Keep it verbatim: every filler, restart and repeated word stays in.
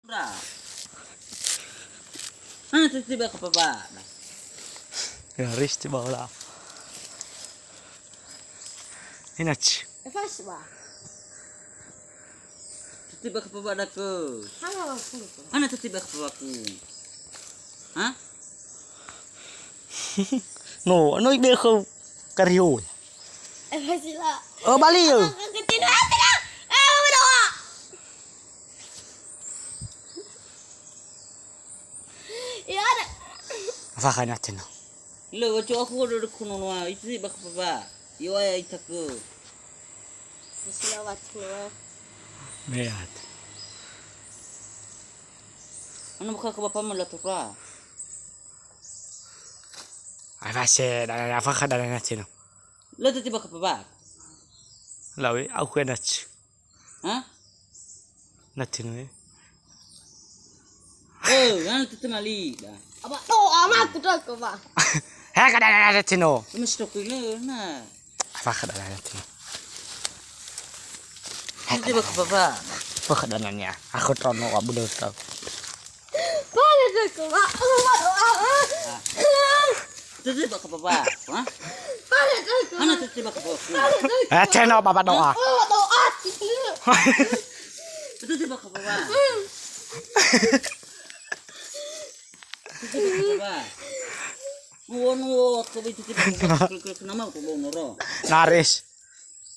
Ra. Hana tetiba kapapa. Ya, risti bawa. Inaci. Efas ba. Tetiba kapapa daku. Hana waktu. Hana tetiba kapapaku. Ha? No, no ibe khou kario. Efas la. Oh, bali yo. Ketina, ketina. Eh, berdoa. Iya, ada. Afa khana tena. Lo, wacu aku udah dukun noa, itu sih bak apa? Yo, ya, itaku. Bismillah, wacu noa. Meat. Anu buka ke bapa mula tukra. Afa se, da, da, afa khana tena. Lo, tetiba kapapa. Lawe, aku enak. Ha? Natino e. Eh, hana tete mali da. Apa? Oh, ama aku tak apa. He, kada ada natino. Cuma stok le na. Afa khana natino. Tetiba kapapa. Afa khana nanya. Aku tono wa budo tau. Pada tak apa. Apa doa? Tetiba kapapa. Ha? Pada tak apa. Hana tetiba kapapa. Eh, teno bapa doa. Oh, doa. Tetiba kapapa. Tetiba kapapa. Nuwo, nuwo, ko itu tetiba kapapa. Kul, kul, kenapa ko lo noro? Naris.